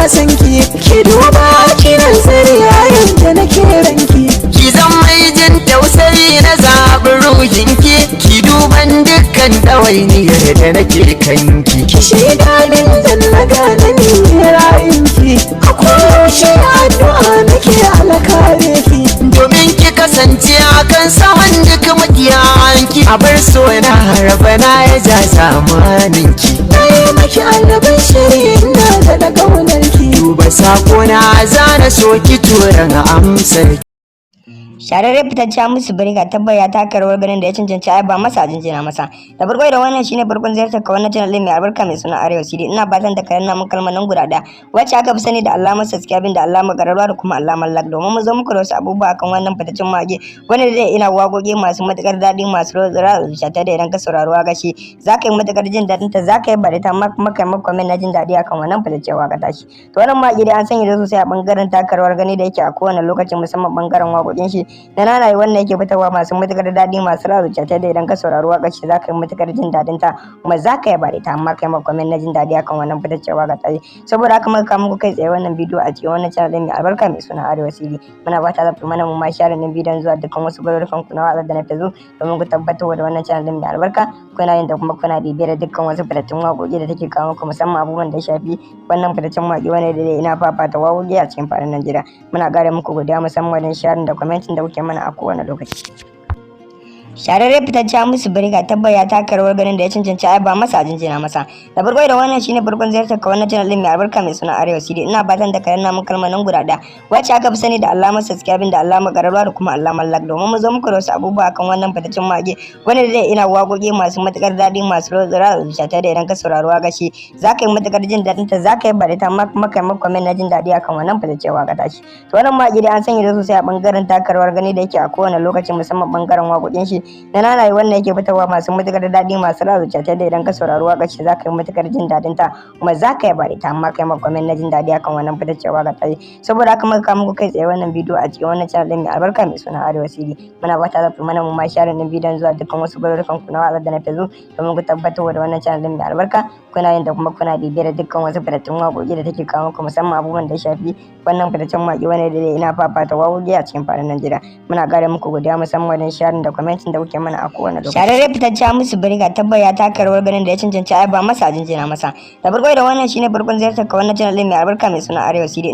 San ki, ki duba ki nazari yayin da nake ranki. Ki zan mai jin tausayi, na zaɓi ruhinki, ki duban dukkan ɗawainiyar da nake kanki. Ki shaida min dan na gane ni ra'ayinki, a koyaushe addu'a nake alakare ki. Domin ki kasance akan saman duk makiyanki, a bar so na harba na ya ja zamaninki. Na yi maki annabin shiri, ina da na ƙaunarki. Duba sakona, zana so ki turan amsar. Shahararre fitacce Hamisu Breaker tabbas ya taka rawar ganin da ya cancanci ai ba masa jinjina masa. Da farko, idan wannan shine farkon ziyartar ka wannan channel din mai albarka mai suna Arewa CD, ina fatan da ka danna mun kalmar nan guda daya wacce aka fi sani da alamar subscribing da alamar kararrawa da kuma alamar like, domin mu zo muku da wasu abubuwa akan wannan fitaccen mage wanda zai ina waƙoƙi masu matukar daɗi, masu ratsa zuciya, ta da idan ka saurari waƙa shi za ka yi matukar jin daɗin ta, za ka yi bari ta maka maka comment na jin daɗi akan wannan fitaccen waƙa tashi. To wannan mawaƙi dai an sanya da sosai a bangaren taka rawar gani da yake a kowane lokaci, musamman bangaren waƙoƙin shi na nanaye wannan yake fitarwa masu matukar daɗi, masu ratsa zuciya, ta da idan ka saurari waƙar shi za ka yi matukar jin daɗin ta, kuma za ka yaba da ita, amma kai ma comment na jin daɗi akan wannan fitaccen waƙa ta. Saboda haka muka kawo muku kai tsaye wannan bidiyo a cikin wannan channel din mai albarka mai suna Arewa CD. Muna fata za ku mana mu ma share din bidiyon zuwa dukkan wasu gururukan ku na WhatsApp da na Facebook, domin ku tabbatar da wannan channel din mai albarka kuna yin da kuma kuna bibiyar dukkan wasu fitattun waƙoƙi da take kawo muku, musamman abubuwan da ya shafi wannan fitaccen waƙi wanda da ina fafata waƙoƙi a cikin faɗin Najeriya. Muna ƙara muku godiya musamman wajen sharing da commenting da kuke mana a kowane lokaci. Shahararre fitacce Hamisu Breaker tabbas ya taka rawar ganin da ya cancanci ai ba masa jinjina masa. Da farko, idan wannan shine farkon ziyartar ka wannan channel din mai albarka mai suna Arewa CD, ina fatan da ka danna mun kalmar nan guda daya wacce aka fi sani da alamar subscribing da alamar kararrawa da kuma alamar like, domin mu zo muku da wasu abubuwa akan wannan fitaccen mage wanda zai ina waƙoƙi masu matukar daɗi, masu ratsa zuciya, ta da idan ka saurari waƙa shi za ka yi matukar jin daɗin ta, za ka yi bari ta maka maka comment na jin daɗi akan wannan fitaccen waƙa tashi. To wannan mawaƙi dai an sanya da sosai a bangaren taka rawar gani da yake a kowane lokaci, musamman bangaren waƙoƙin shi na nanaye wannan yake fitarwa masu matukar daɗi, masu ratsa zuciya, ta da idan ka saurari waƙar shi za ka yi matukar jin daɗin ta, kuma za ka yaba da ita, amma kai ma comment na jin daɗi akan wannan fitaccen waƙa ta. Saboda haka muka kawo muku kai tsaye wannan bidiyo a cikin wannan channel din mai albarka mai suna Arewa CD. Muna fata za ku mana mu ma share din bidiyon zuwa dukkan wasu gururukan ku na WhatsApp da na Facebook, domin ku tabbatar da wannan channel din mai albarka kuna yin da kuma kuna bibiyar dukkan wasu fitattun waƙoƙi da take kawo muku, musamman abubuwan da ya shafi wannan fitaccen waƙi wanda da ina fafata waƙoƙi a cikin faɗin Najeriya. Muna ƙara muku godiya musamman wajen sharing da commenting da kuke mana a kowane lokaci. Shahararre fitacce Hamisu Breaker tabbas ya taka rawar ganin da ya cancanci ai ba masa jinjina masa. Da farko, idan wannan shine farkon ziyartar ka wannan channel din mai albarka mai suna Arewa CD